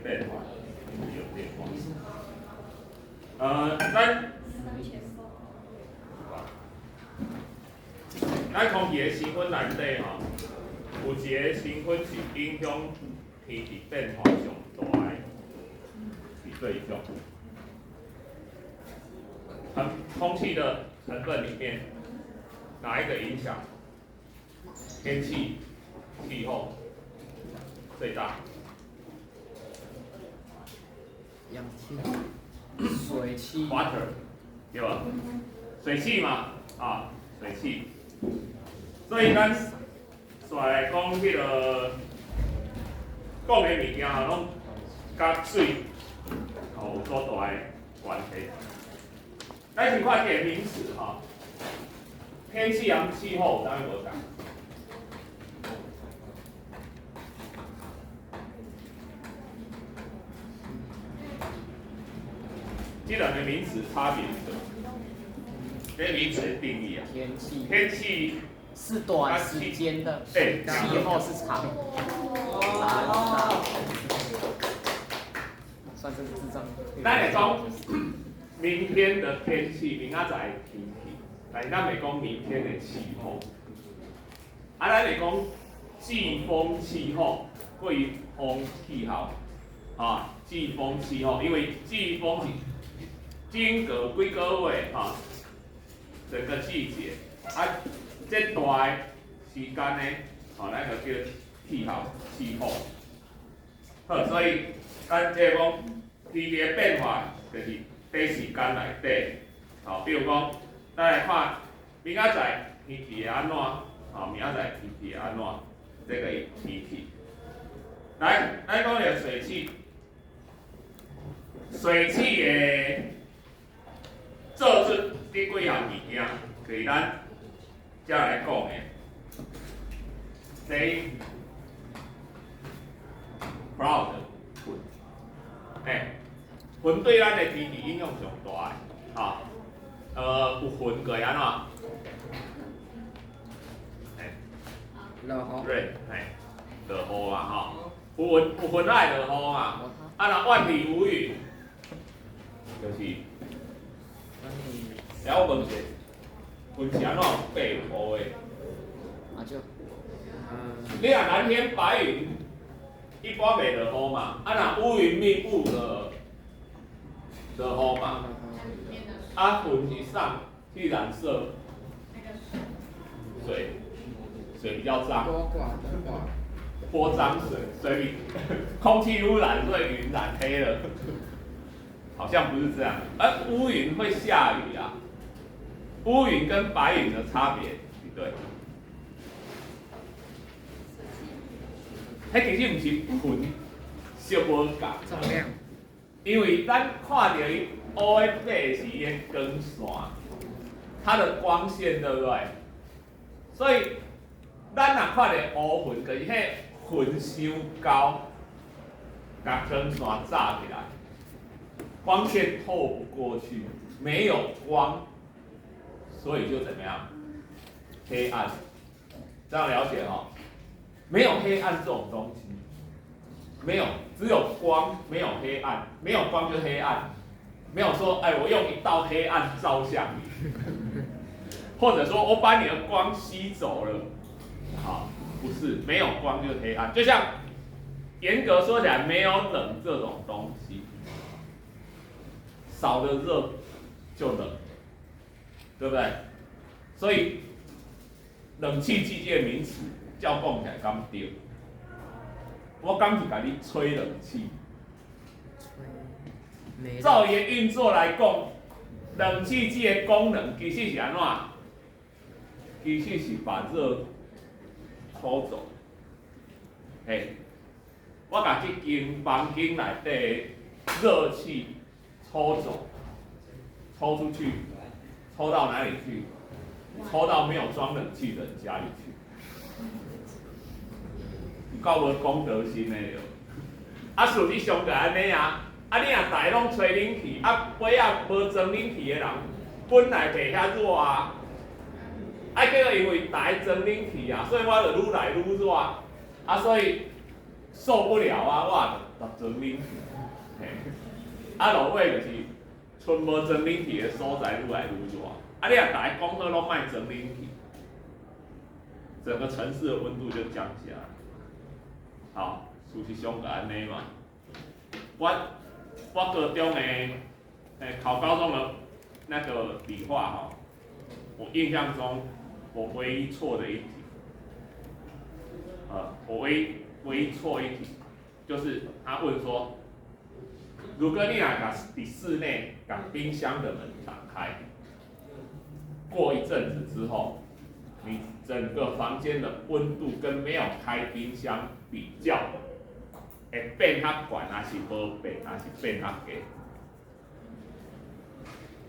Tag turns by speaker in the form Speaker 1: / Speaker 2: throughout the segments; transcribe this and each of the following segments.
Speaker 1: 變化，天氣有變化。咱空氣的成分內底吼，有一个成分是影響天氣變化上大的，是佗一種？空氣的成分裡面，哪一個影響天氣氣候最大？
Speaker 2: 氧氣、水汽。
Speaker 1: Water，對吧？水汽嘛，啊，水汽。所以咱紲來講彼个講的物件吼，攏佮水吼有足大的關係。咱先看這个名詞吼，天氣和氣候有啥物無仝？這兩個名詞差別是什麼？這個名詞的定義啊。
Speaker 2: 天氣。
Speaker 1: 天氣
Speaker 2: 是短時間的，
Speaker 1: 欸，
Speaker 2: 氣候是長。哦。算是智障。
Speaker 1: 咱會講明天的天氣，明仔載的天氣，但是咱袂講明天的氣候。啊，咱會講季風氣候，季風氣候，啊，季風氣候，因為季風是間隔幾個月，哈，整個季節，啊，這段時間呢，吼，咱就叫氣候，氣候。好，所以咱這個講天氣的變化，就是佇時間內底，吼，比如講，咱來看明仔載天氣會按怎，吼，明仔載天氣會按怎，這個天氣。來，咱講著水汽，水汽的做出這幾項物件，就是咱才來講的。這 cloud 雲，欸，雲對咱的天氣影響上大的，吼，有雲就會按怎？欸，
Speaker 2: 落雨。
Speaker 1: 對，嘿，落雨啊，吼，有雲有雲才會落雨嘛，啊若萬里無雲，就是。來，我問一下，雲是按怎白烏的？
Speaker 2: 啊就。
Speaker 1: 你若藍天白雲，一般袂落雨嘛。啊，若烏雲密布就落雨嘛。啊，雲是啥去染色水，水比較髒。潑髒水，水比空氣污染，所以雲染黑了。好像不是這樣。而烏雲會下雨啊。烏雲跟白雲的差別，對。彼其實毋是雲色無仝，
Speaker 2: 重量。
Speaker 1: 因為咱看著伊烏的白是伊的光線，它的光線對不對？所以咱若看著烏雲，就是彼雲傷厚，共光線罩起來，光線透不過去，沒有光，所以就怎麼樣？黑暗，這樣了解吼？沒有黑暗這種東西，沒有，只有光，沒有黑暗，沒有光就黑暗，沒有說，哎，我用一道黑暗照向你，或者說我把你的光吸走了，好，不是，沒有光就黑暗，就像嚴格說起來，沒有冷這種東西，少的熱就冷，對不對？所以冷氣機這個名詞。照講起來敢對？我敢是共你吹冷氣？照伊的運作來講，冷氣機的功能其實是按怎？其實是把熱抽走。嘿，我共這間房間內底的熱氣抽走，抽出去，抽到哪裡去？抽到沒有裝冷氣的人家裡去。有夠無公德心的著。啊，事實上就按呢啊，啊，你若逐个攏吹冷氣，啊，尾仔無裝冷氣的人，本來袂遐熱啊，啊，結果因為逐个裝冷氣啊，所以我就愈來愈熱，啊，所以受不了啊，我就裝冷氣。嘿，啊落尾就是賰無裝冷氣的所在愈來愈熱。啊，你若逐家講好攏莫裝冷氣，整個城市的溫度就降下來。好，事實上就按呢嘛。我高中的，考高中的那個理化吼，我印象中我唯一錯的一題，我唯一錯一題，就是他問說，如果你若共佇室內共冰箱的門打開，過一陣子之後，你整個房間的溫度跟沒有開冰箱比較，會變較懸，還是無變，還是變較低？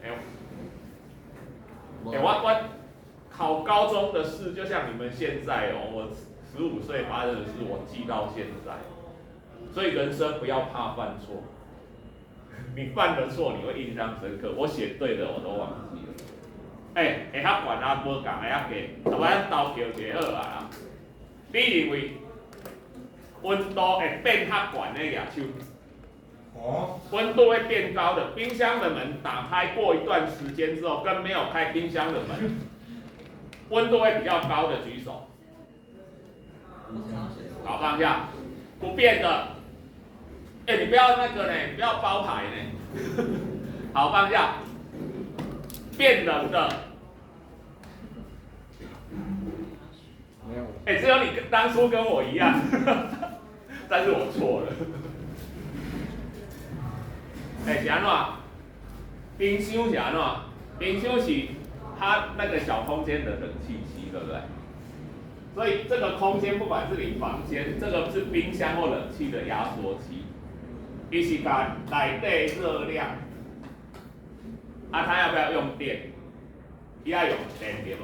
Speaker 1: 欸，欸，我考高中的事，就像你們現在哦，我15歲發生的事，我記到現在。所以人生不要怕犯錯，你犯的錯你會印象深刻。我寫對的我都忘記了。欸，會較懸啊，無仝會較低，啊，咱投票就好啊。你認為溫度會變較懸的舉手？
Speaker 3: 哦。
Speaker 1: 溫度會變高的，冰箱的門打開過一段時間之後，跟沒有開冰箱的門，溫度會比較高的舉手。好，放下，不變的。欸，你不要那個呢，你不要包牌呢。好，放下。變冷的。
Speaker 3: 沒有。
Speaker 1: 欸，只有你當初跟我一樣，但是我錯了。欸，是按怎？冰箱是按怎？冰箱是它那個小空間的冷氣機，對不對？所以這個空間不管是你房間，這個是冰箱或冷氣的壓縮機，伊是共內底熱量，啊，它要不要用電？伊愛用電對無？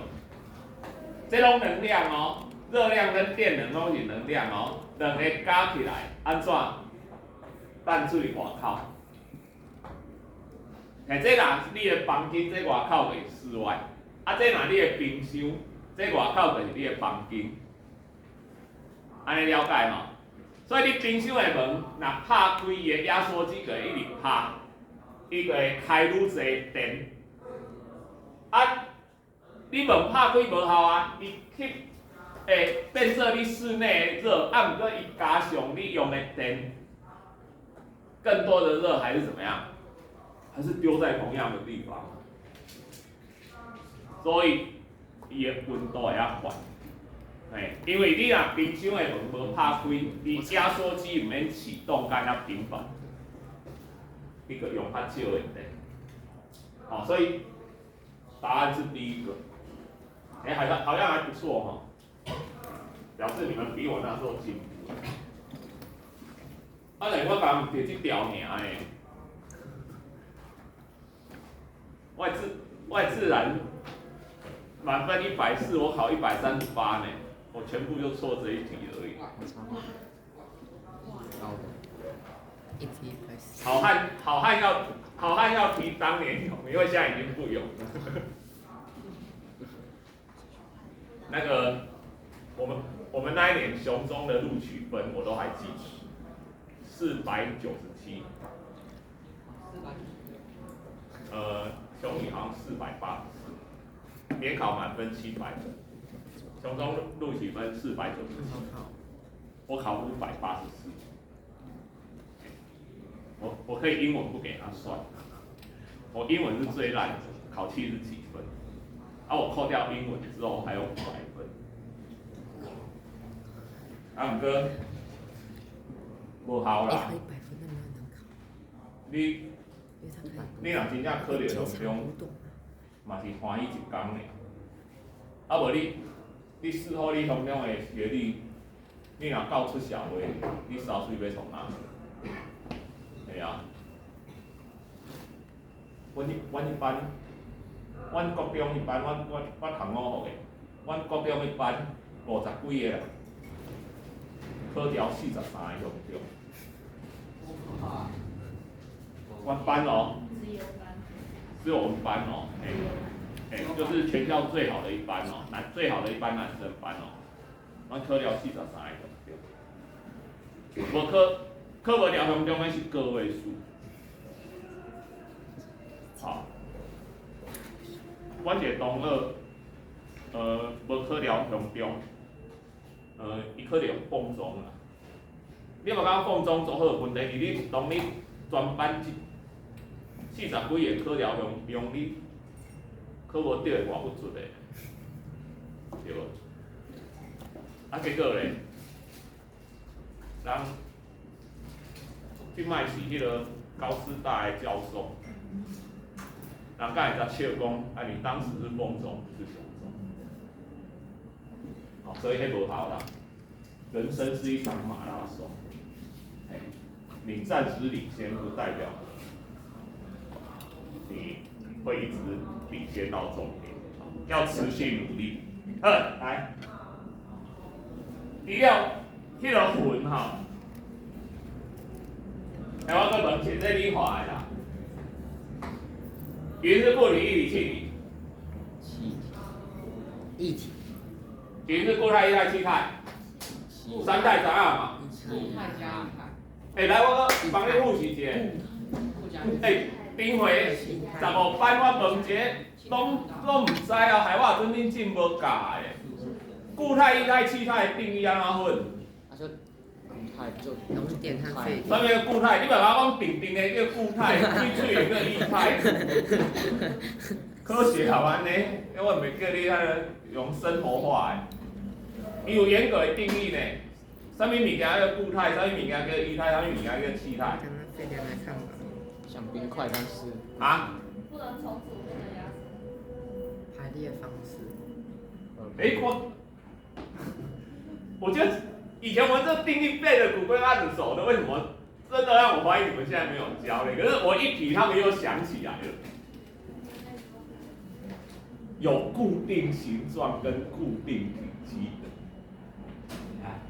Speaker 1: 這攏能量哦，熱量跟電能攏是能量哦，兩個加起來按怎？淡水外口。欸，這若你的房間，這外口就是室外；啊，這若你的冰箱，這外口就是你的房間。按呢了解吼？所以你冰箱的門若拍開，伊的壓縮機就會一直拍，伊就會開愈濟電。啊，你門拍開無效啊，伊去會變做你室內的熱，啊，毋過伊加上你用的電，更多的熱還是怎麼樣？還是丟在同樣的地方，所以伊的溫度會較懸。嘿，因為你若冰箱的門無拍開，伊壓縮機毋免啟動甲遐頻繁，你閣用較少的電。好，所以答案是第一個。欸，好像還不錯哈，表示你們比我那時候進步。啊，但我講著這條爾的。我自然滿分140，我考138呢，我全部就錯這一題而已。好漢要提當年勇，因為現在已經不勇了。那個我們那一年雄中的錄取分我都還記得，497。雄女好像484，聯考滿分700分，雄中錄取分497，我考584，我可以英文不給他算，我英文是最爛的，考70幾分，啊我扣掉英文之後還有500分，啊毋過無效啦，你若真正考著雄中，嘛是歡喜一工爾。啊無你事後你雄中的學歷，你若到出社會，你燒水欲創哪？會啊。阮彼班，阮國中彼班，阮讀五福的，阮國中彼班50幾個人，考掉43個雄中。阮班哦，只有我們班哦，欸欸，就是全校最好的一班哦，最好的一班男生班哦，阮考了43個，對。無考考無療香中的是個位數。好，阮一個同學，無考療香中，伊考著鳳中啦。你嘛感覺鳳中足好？問題是你當你全班這40幾個考療香中，你考無著會偌不出的，對無？啊，結果咧，人這擺是彼個高師大的教授，人敢會才笑講，啊，你當時是鳳中，不是雄中。好，所以彼無效啦。人生是一場馬拉松，你暫時領先不代表你會一直領先到終點，要持續努力。好，來，除了彼個雲吼，來我閣問一下，這你畫的啦？雲是固體、液體、氣體？
Speaker 2: 氣體。液體。
Speaker 1: 雲是固態、液態、氣態？三態知影嘛？
Speaker 4: 固態加液態。
Speaker 1: 欸，來，我閣幫你複習一下。欸，頂回15班我問一個，攏攏毋知啊，害我陣恁進無教的。固態、液態、氣態的定義按怎分？
Speaker 2: 啊就固態就熔點和沸點。
Speaker 1: 啥物叫固態？你莫共我講定定的叫固態，水水的叫液態。科學好按呢，我毋會叫你遐個用生活化的。伊有嚴格的定義呢，啥物物件叫固態，啥物物件叫液態，啥物物件叫氣態。
Speaker 2: 沸點來看吧。像冰塊，但是。
Speaker 1: 啊？
Speaker 5: 不能重組，不能壓縮。
Speaker 2: 排列方式。
Speaker 1: 欸，我覺得以前我們這定義背的滾瓜爛熟的，為什麼真的讓我懷疑你們現在沒有教嘞？可是我一提，他們又想起來了。有固定形狀跟固定體積的，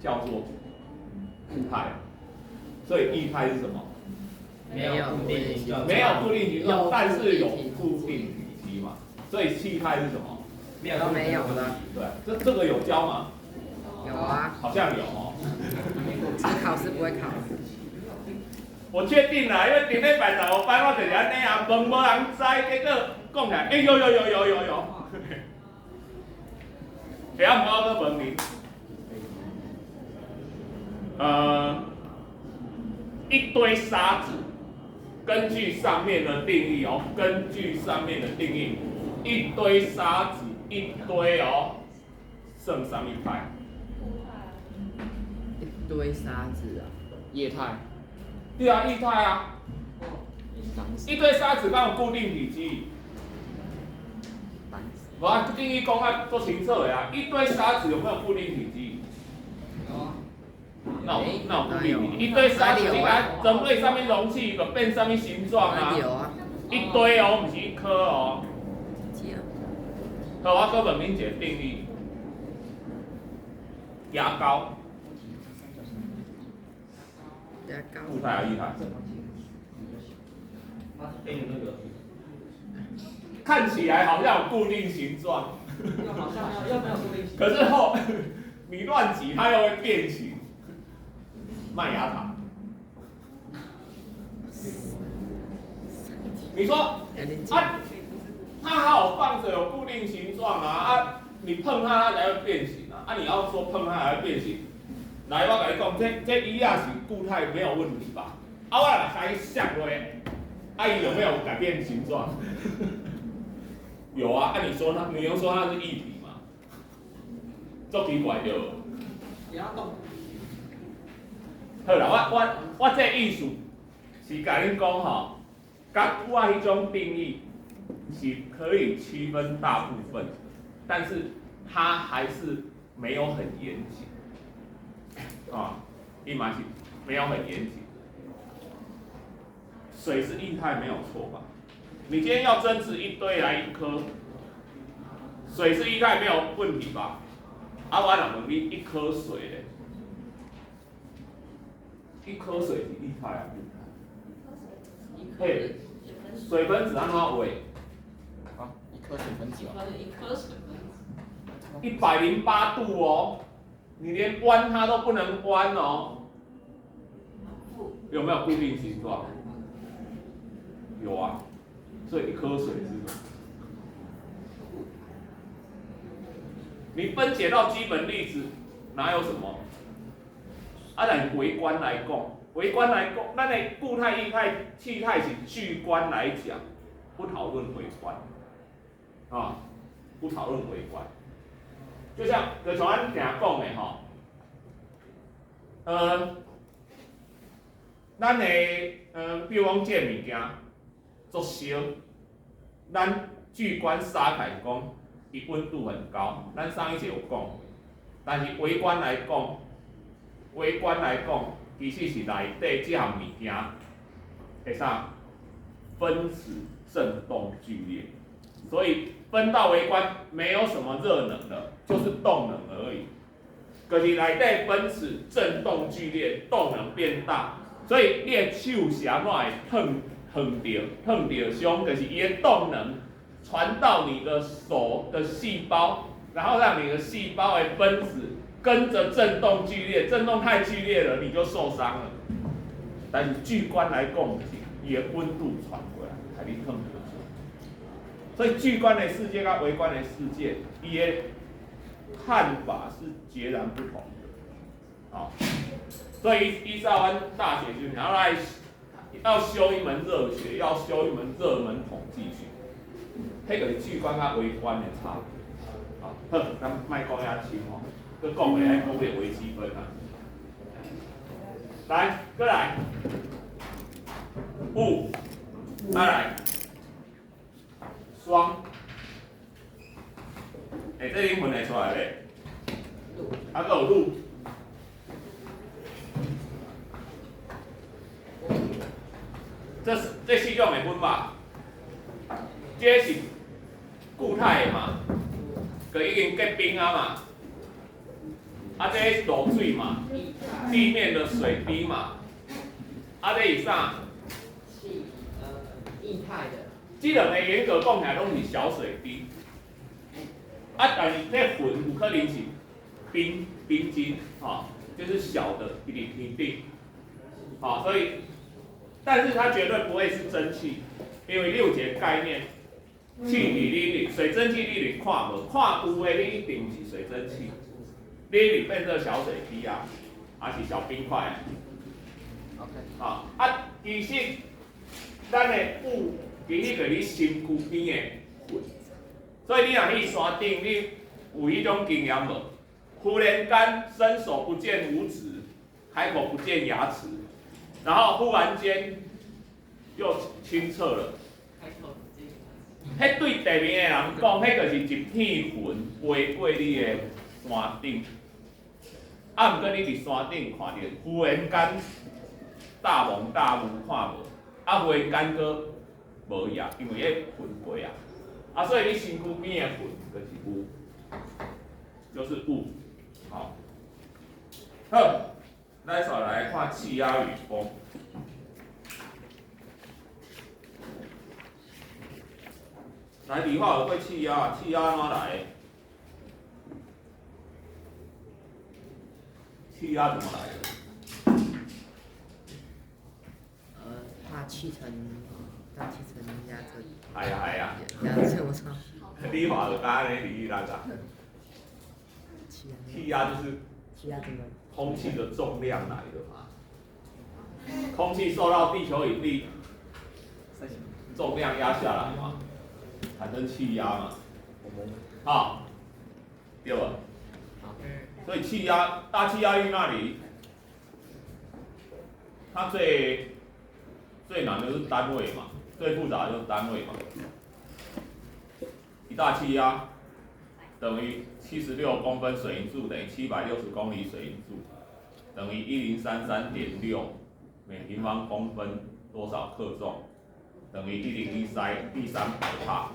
Speaker 1: 叫做固態。所以液態是什麼？
Speaker 2: 沒有固定形狀。
Speaker 1: 沒有固定形狀，但是有固定體積嘛。所以氣態是什麼？
Speaker 2: 都沒有了。
Speaker 1: 對，這個有教嗎？
Speaker 2: 有啊。
Speaker 1: 好像有哦。
Speaker 2: 只考試不會考。
Speaker 1: 我確定啦，因為頂禮拜15班我就是按呢啊，問無人知，結果講起來，欸，有有有有有有。會曉毋？我閣問你，一堆沙子，根據上面的定義哦，根據上面的定義，一堆沙子一堆哦，算啥物態？
Speaker 2: 一堆沙子啊，
Speaker 3: 液態。
Speaker 1: 對啊，液態啊。一堆沙子敢有固定體積？無啊，定義講啊足清楚的啊，一堆沙子有沒有固定體積？
Speaker 4: 有啊。
Speaker 1: 那有那有固定體積？一堆沙子，你共裝對啥物容器，就變啥物形狀啊？一堆哦，毋是一顆哦。好，我閣問恁一個定義。牙膏。
Speaker 2: 牙膏。
Speaker 1: 固態還是液態？
Speaker 3: 它是變那個。
Speaker 1: 看起來好像有固定形狀，
Speaker 4: 又好像沒有，又沒有固定形。
Speaker 1: 可是後你亂擠，它又會變形。麥芽糖。你說啊，它好好放著有固定形狀啊啊，你碰它它才會變形啊啊！你要說碰它才會變形，來我共你講，這椅仔是固態沒有問題吧？啊，我若共伊摔落，啊伊有沒有改變形狀？有啊，啊你說它，你能說它是液體嗎？足奇怪對無？
Speaker 4: 不要動。
Speaker 1: 好啦，我這意思是共恁講吼，佮我彼種定義是可以區分大部分，但是它還是沒有很嚴謹，啊，伊嘛是沒有很嚴謹。水是液態沒有錯吧？你今天要爭執一堆來一顆，水是液態沒有問題吧？啊，我若問你一顆水咧，一顆水是液態還是固態？嘿，水分子按怎畫？
Speaker 3: 啊，一顆水分子哦。
Speaker 4: 一顆水分子。
Speaker 1: 108度哦，你連彎它都不能彎哦。有沒有固定形狀？有啊，所以一顆水是什麼？你分解到基本粒子，哪有什麼？啊，但是微觀來講，微觀來講，咱的固態、液態、氣態是巨觀來講，不討論微觀，啊，不討論微觀。就像就像咱定講的吼，咱的比如講這個物件足燒，咱巨觀殺開講，伊溫度很高，咱上一節有講，但是微觀來講，微觀來講，其實是內底這項物件會啥分子振動劇烈，所以分到微觀沒有什麼熱能了，就是動能而已。就是內底分子振動劇烈，動能變大，所以你的手是按怎會燙燙著，燙著傷，就是伊的動能傳到你的手的細胞，然後讓你的細胞的分子跟着振動劇烈，振動太劇烈了，你就受傷了。但是巨觀來講，是伊的溫度傳過來，予你燙著。所以巨觀的世界佮微觀的世界，伊的看法是截然不同的。啊，所以依照阮大學就要來要修一門熱學，要修一門熱門統計學，彼個是巨觀佮微觀的差別。啊，好，咱莫講遐深吼，閣講會愛講著微積分啊。來，閣來，霧，再來，霜。欸，這恁分會出來袂？啊，閣有露。這是這四種會分吧？這是固態的嘛，就已經結冰啊嘛。啊，這是露水嘛，地面的水滴嘛。啊，這是啥？
Speaker 4: 氣，液態的。
Speaker 1: 這兩个嚴格講起來，攏是小水滴。啊，但是這雲有可能是冰冰晶，吼，就是小的一點天頂，好，所以，但是它絕對不會是蒸汽，因為你有一個概念，氣體你水蒸氣你是看無，看有的你一定毋是水蒸氣，你是變做小水滴啊，還是小冰塊啊。
Speaker 3: OK。
Speaker 1: 啊，啊，其實咱的霧其實就是你身軀邊的雲。所以你若去山頂，你有彼種經驗無？忽然間伸手不見五指，開口不見牙齒，然後忽然間又清澈了。彼對地面的人講，彼就是一片雲飛過你的山頂。啊，毋過你佇山頂看著，忽然間大霧大霧看無，啊，忽然間閣無去啊，因為彼雲過啊。啊，所以你身軀邊的雲就是霧，就是霧。好，好，咱紲來看氣壓與風。來，理化有過氣壓，氣壓按怎來的？氣壓怎麼來的？
Speaker 2: 大氣層，大氣層壓着。
Speaker 1: 係啊係啊。
Speaker 2: 壓着我操。
Speaker 1: 理化就按呢理啦，氣壓就是空氣的重量來的嘛。空氣受到地球引力重量壓下來嘛，產生氣壓嘛。好，對吧？所以氣壓，大氣壓力那裡，它最最難的是單位嘛，最複雜的就是單位嘛。一大氣壓等於76公分水銀柱等於760公里水銀柱，等於1033.6每平方公分多少克重？等於1013.13百帕。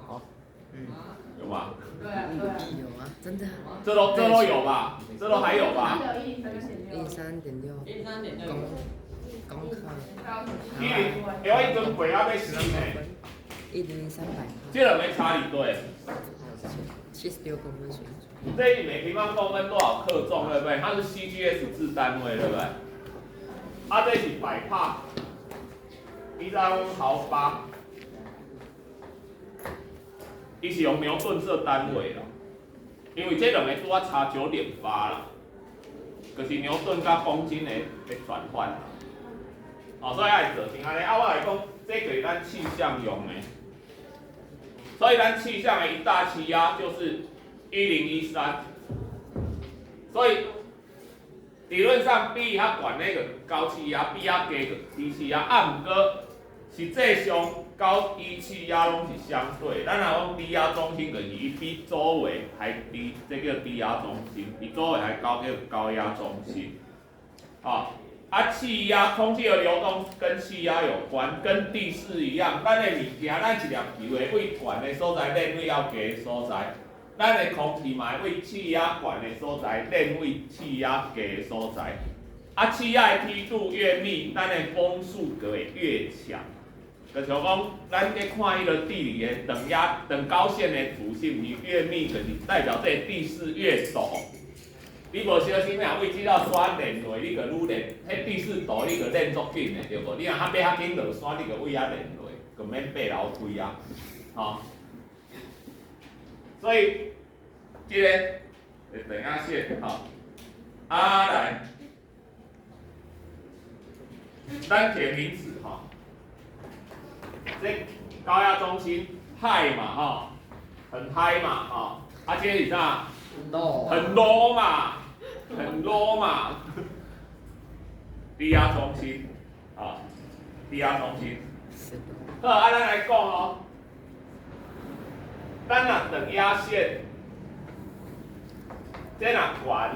Speaker 3: 好，
Speaker 2: 嗯，
Speaker 1: 有嗎？
Speaker 5: 對啊對啊。
Speaker 2: 有啊，真的。
Speaker 1: 這都有吧？這都還有吧？103.6。
Speaker 4: 103.6。
Speaker 2: 公克。
Speaker 1: 一零，欸，我彼陣背啊欲死呢。
Speaker 2: 10300。
Speaker 1: 這兩个差佇佗？
Speaker 2: 76公分水銀柱。
Speaker 1: 這每平方公分多少克重，對不對？它是 CGS 制單位，對不對？啊，這是百帕，1毫巴，伊是用牛頓做單位啦，因為這兩個拄仔差9.8啦，就是牛頓佮公斤的轉換啦。哦，所以愛做成按呢。啊，我來講，這就是咱氣象用的，所以咱氣象的一大氣壓就是1013，所以理論上比較懸那個高氣壓，比較低就低氣壓。啊，毋過實際上高低氣壓攏是相對。咱若講低壓中心，就是伊比周圍還低，這叫低壓中心；比周圍還高，叫高壓中心。啊，啊，氣壓，空氣的流動跟氣壓有關，跟地勢一樣。咱的物件，咱一粒球會對懸的所在練對較低的所在。咱的空氣嘛會對氣壓懸的所在，練對氣壓低的所在。啊，氣壓的梯度越密，咱的風速就會越強。就像講，咱咧看彼个地理的等壓、等高線的圖，是毋是越密，就是代表這個地勢越陡。你無小心若對這道山練落，你就愈練，彼地勢陡，你就練足緊的，對無？你若較欲較緊落山，你就對遐練落，就免爬樓梯啊，吼。所以，這個等壓線，吼，啊來，咱提名詞，吼，這高壓中心 high 嘛，吼，很 high 嘛，吼，啊，這是啥？
Speaker 2: low。
Speaker 1: 很 low 嘛，很 low 嘛，低壓中心，啊，低壓中心。好，啊，咱來講哦，咱若等壓線，這若懸，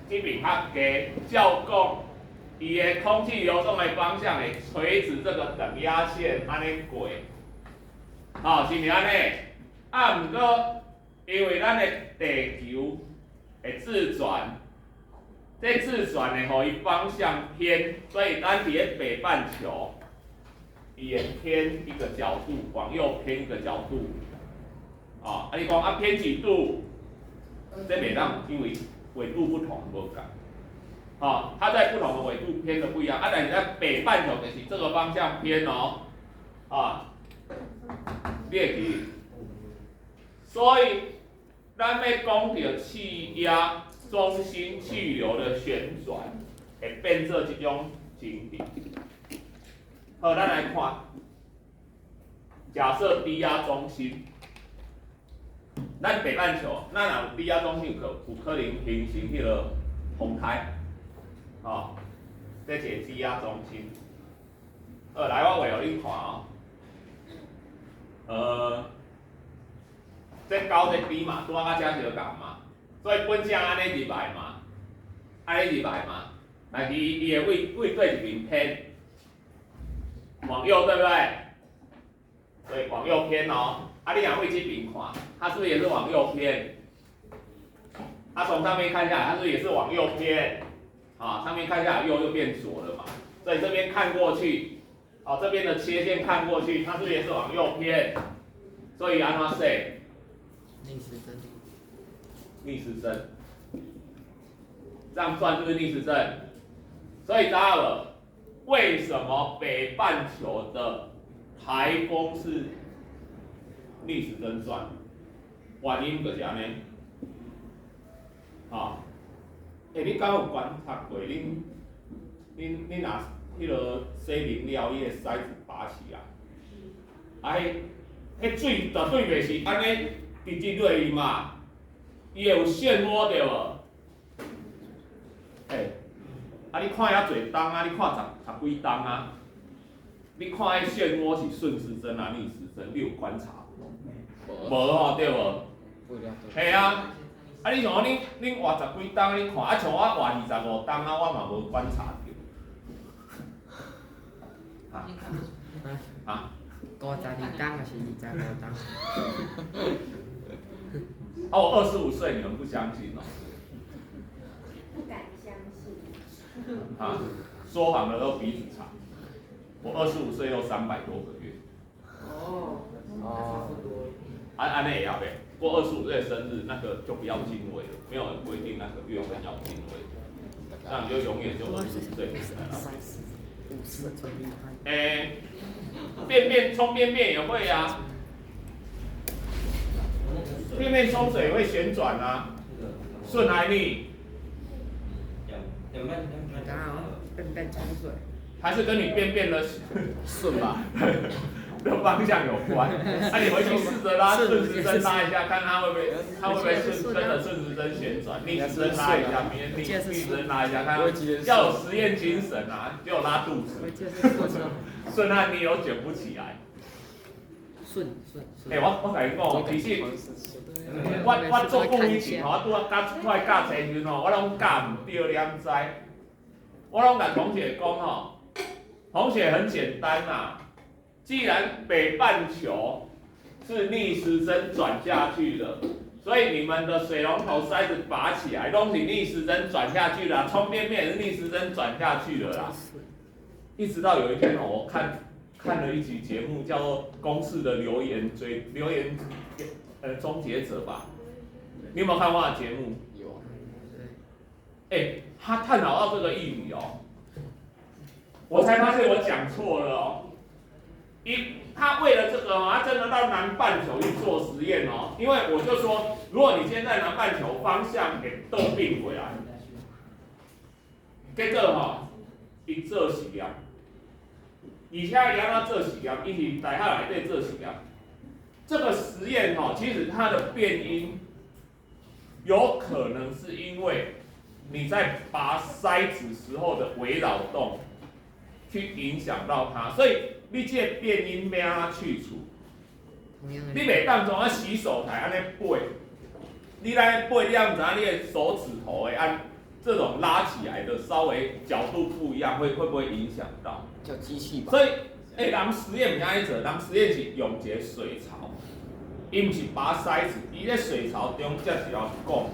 Speaker 1: 這邊較低，照講，伊的空氣流動的方向會垂直這個等壓線按呢過，吼，是毋是按呢？啊，毋過，因為咱的地球會自轉，這自轉會予伊方向偏，所以咱佇咧北半球，伊會偏一個角度，往右偏一個角度。啊，啊你講啊偏幾度？這袂當，因為緯度不同，無仝。啊，它在不同的緯度偏的不一樣。啊，但是在北半球就是這個方向偏哦。啊，你會記？所以，咱欲講著氣壓中心氣流的旋轉，會變做這種情形。好，咱來看，假設低壓中心，咱北半球，咱若有低壓中心，有可能形成彼個風台，吼，這一個低壓中心。好，來，我畫予恁看哦。這高這低嘛，拄仔佮這相仝嘛，所以本正按呢入來嘛，按呢入來嘛，但是伊會對對一邊偏，往右對不對？對，往右偏哦。啊，你若對這邊看，它是不是也是往右偏？它從上面看下來，它是不是也是往右偏？啊，上面看下來右又變左了嘛。所以這邊看過去，哦，這邊的切線看過去，它是不是也是往右偏？所以按怎說？
Speaker 2: 逆時針。
Speaker 1: 逆時針，這樣轉是不是逆時針？所以知影無？為什麼北半球的颱風是逆時針轉？原因就是按呢。吼，欸，你敢有觀察過？恁若彼個洗面了，伊個篩子拔起來，啊，彼水絕對袂是按呢直直落去嘛，伊會有漩渦對無？欸，啊你看遐濟冬啊，你看十幾冬啊，你看彼漩渦是順時針啊逆時針？你有觀察無？無吼，對無？嘿啊，啊你像講恁活十幾冬，你看啊像我活25冬啊，我嘛無觀察著。啊？啊？
Speaker 2: 52冬還是25冬？
Speaker 1: 哦，我25歲，你們不相信哦？
Speaker 5: 不敢相信。
Speaker 1: 啊，說謊的都鼻子長。我25歲又300多個月。
Speaker 4: 哦，那差不多。
Speaker 1: 按呢會曉袂？過25歲生日，那個就不要進位了，沒有人規定那個月份要進位，那你就永遠就25歲。
Speaker 2: 50很厲害。
Speaker 1: 欸，便便沖便便也會啊，便便沖水會旋轉啊，順還逆？
Speaker 2: 剛好便便沖水。
Speaker 1: 還是跟你便便的
Speaker 3: 順吧？
Speaker 1: 的方向有關。那你回去試着拉順時針拉一下，看它會不會，它會不會順跟着順時針旋轉？逆時針拉一下，明天逆時針拉一下，看要有實驗精神啊！就拉肚子。順和逆又捲不起來。
Speaker 2: 順順順。
Speaker 1: 欸，我共你講，其實我做久以前吼，我拄仔教出來教冊時陣吼，我攏教毋對，你敢知？我攏共同學講吼，同學很簡單呐，既然北半球是逆時針轉下去的，所以你們的水龍頭塞子拔起來，攏是逆時針轉下去了，沖便便也是逆時針轉下去的啦。一直到有一天哦，我看了一集節目，叫做《公視的留言追留言終結者》吧，你有沒有看過那節目？
Speaker 3: 有。
Speaker 1: 欸，他探討到這個議題哦，我才發現我講錯了哦。一，他為了這個哦，他真的到南半球去做實驗哦。因為我就說，如果你今天在南半球方向給倒並回來，結果吼，伊做實驗，而且伊按怎做實驗？伊是大學內底做實驗。這個實驗吼，其實它的變因有可能是因為你在拔塞子時候的微擾動，去影響到它，所以你這個變因欲按怎去除？你袂當從啊洗手台按呢撥，你來撥，你也毋知影你的手指頭會按這種拉起來的稍微角度不一樣，會不會影響到？
Speaker 3: 叫機器吧。
Speaker 1: 所以，欸，人實驗毋是按呢做，人實驗是用一個水槽，伊毋是拔塞子，伊咧水槽中接一條管，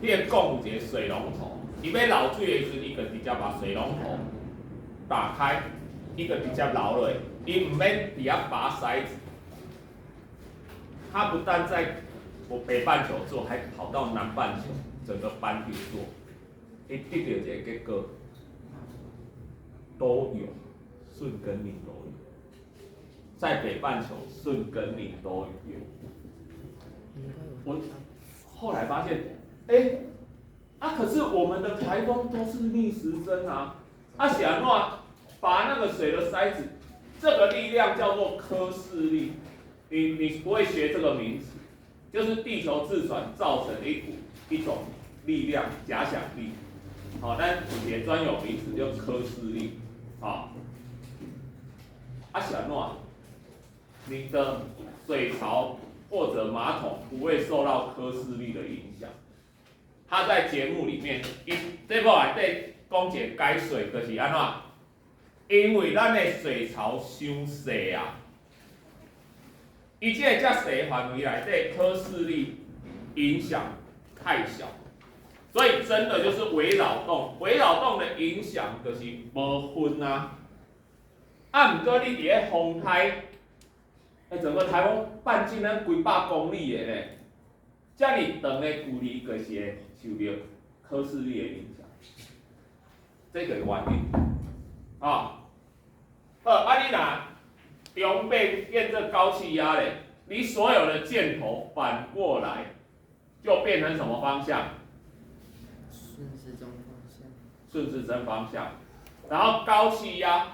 Speaker 1: 彼個管有一個水龍頭，伊欲漏水的時陣，伊就直接把水龍頭打開，伊就直接流落，伊毋免佇遐拔塞子。他不但在我北半球做，還跑到南半球整個班去做，伊得到一個結果，都有順跟逆都有，在北半球順跟逆都有。我後來發現，欸，啊，可是我們的颱風都是逆時針啊，啊，是按怎拔那個水的塞子，這個力量叫做科氏力，你不會學這個名詞，就是地球自轉造成一股一種力量，假想力，好，但有一個專有名詞叫科氏力，好，啊，是按怎，你的水槽或者馬桶不會受到科氏力的影響。他在節目裡面，伊節目內底講一個解說，就是按怎？因為咱的水槽傷細啊，伊這個遮細範圍內底科氏力影響太小，所以真的就是微擾動，微擾動的影響就是無分啊。啊，毋過你佇咧風台，欸，整個颱風半徑咱幾百公里的呢，遮爾長的距離，就是會受到科氏力的影響，這個原因。啊，好，啊你若中變變這高氣壓咧，你所有的箭頭反過來，就變成什麼方向？
Speaker 2: 順時針方向。
Speaker 1: 順時針方向，然後高氣壓，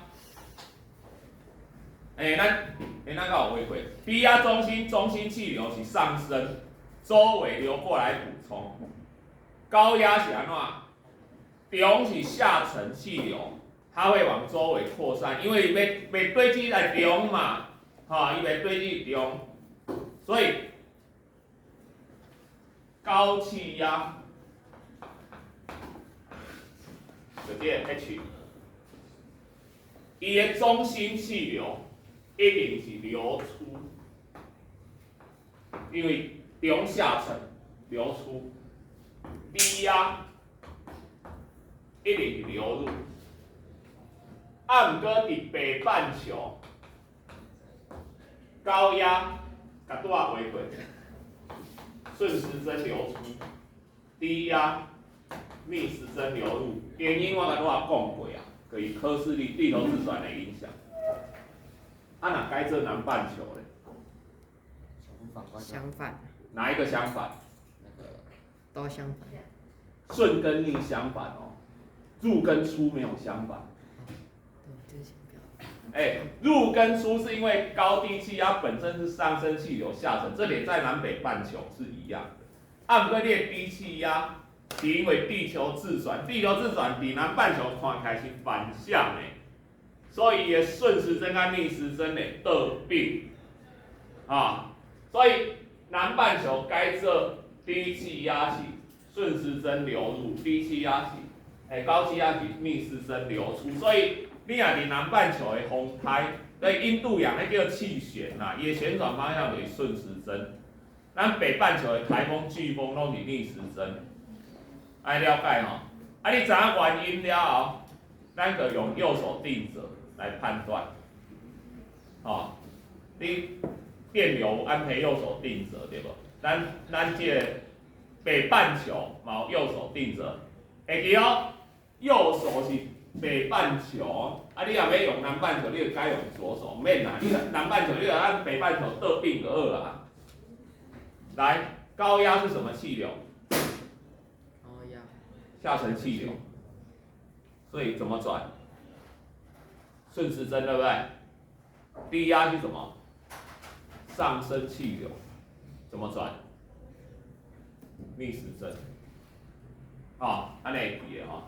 Speaker 1: 欸，咱敢有畫過？低壓中心中心氣流是上升，周圍流過來補充。高壓是按怎？中是下沉氣流，它會往周圍擴散，因為欲欲堆積在中嘛，哈，伊欲堆積中，所以高氣壓就這個 H，伊的中心氣流一定是流出，因為中下沉流出，低壓一定是流入。啊，毋過佇北半球，高壓共拄仔畫過，順時針流出，低壓逆時針流入。原因我共拄仔講過啊，就是科氏力地球自转的影响。啊，若改做南半球咧？
Speaker 2: 相反。
Speaker 1: 哪一个相反？
Speaker 3: 那个
Speaker 2: 都相反。
Speaker 1: 顺跟逆相反哦，入跟出没有相反。欸，入跟出是因为高低气压本身是上升气流下沉，这点在南北半球是一样的。啊，毋过你的低气压是因为地球自转，地球自转伫南半球看起来是反向的，所以伊的顺时针佮逆时针会倒并啊，所以南半球改做低气压是顺时针流入，低气压是高气压是逆时针流出，所以你若伫南半球的风台，对印度洋彼叫气旋啦，伊的旋转方向就是顺时针。咱北半球的台风、颶风拢是逆时针，爱了解吼。啊，你知影原因了后，咱就用右手定则来判断。吼，你电流安培右手定则对无？咱这个北半球嘛有右手定则，会记哦。右手是北半球，啊，你若欲用南半球，你就改用左手，免啦。你南半球，你就按北半球倒并就好啊。来，高压是什么气流？
Speaker 2: 高压。
Speaker 1: 下沉气流。所以怎么转？顺时针，对不对？低压是什么？上升气流，怎么转？逆时针。啊，按呢会记的吼。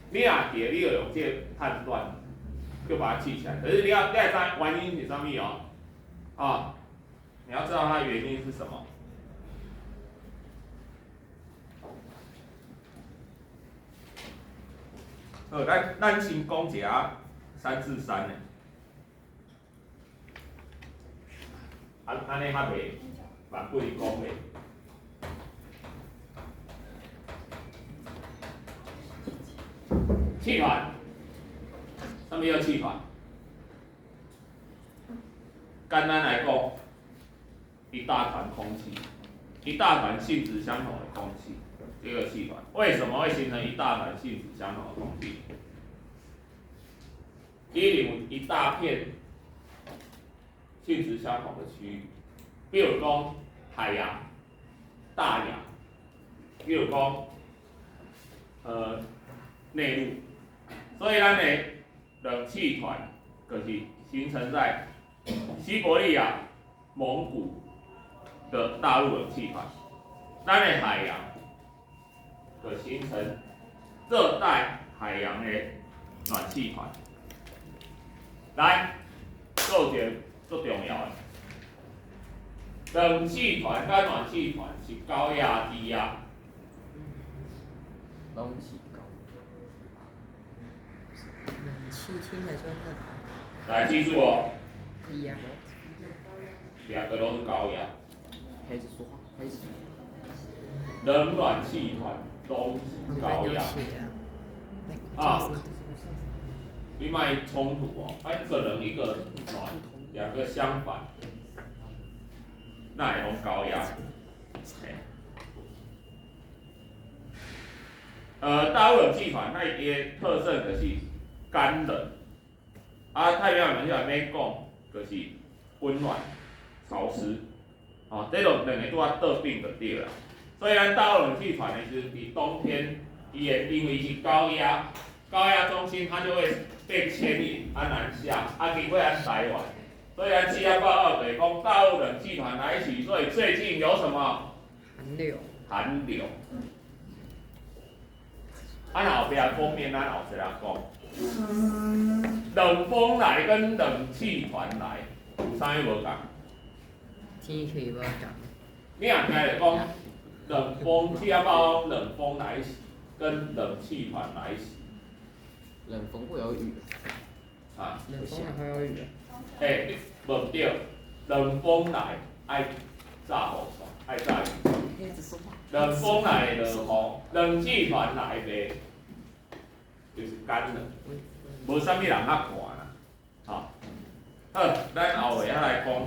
Speaker 1: 你若记得，你就用这个判断，就把它记起来。可是你爱知原因是啥物哦？啊，你要知道它原因是什么。好，咱先讲一下3至3的，按呢较袂万不离讲袂。气团，啥物叫气团？简单来讲，一大团空气，一大团性质相同的空气，这个气团。为什么会形成一大团性质相同的空气？一定有一大片性质相同的区域，比如讲海洋、大洋，比如讲内陆，所以咱的冷气团就是形成在西伯利亚、蒙古的大陆冷气团，咱的海洋就形成热带海洋的暖气团。来，做一个足重要的，冷气团佮暖气团是高压低压。
Speaker 3: 拢是高。
Speaker 2: 冷气听起来就冷。
Speaker 1: 来，记住哦。
Speaker 2: 低压。
Speaker 1: 两个都是高压。
Speaker 3: 开始说话，开始。
Speaker 1: 冷暖气团都是高压。啊。你莫冲突哦，啊，一个冷一个暖，两个相反，那会拢高压。大陆冷气团它伊的特色就是干冷，啊，太平洋冷气团免讲，就是温暖、潮湿，哦，这就两个拄仔倒并就对啦。所以咱大陆冷气团的时阵，伫冬天，伊会因为是高压，高压中心它就会被牵引啊南下，啊经过咱台湾，所以咱气象报告就是讲大陆冷气团来袭，所以最近有什么？
Speaker 2: 寒流。
Speaker 1: 寒流。啊，后壁封面咱后一来讲，冷风来跟冷气团来有啥物无仝？
Speaker 2: 天气无仝。
Speaker 1: 你若听着讲冷风，气象报告冷风来袭跟冷气团来袭。
Speaker 3: 冷风会有雨。
Speaker 1: 啊？
Speaker 2: 冷风会有雨。
Speaker 1: 欸，无毋对，冷风来爱炸雨伞，爱炸雨。冷风来落雨，冷气团来袂，就是干冷，无啥物人较寒啦，吼。好，咱后下仔来讲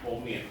Speaker 1: 封面。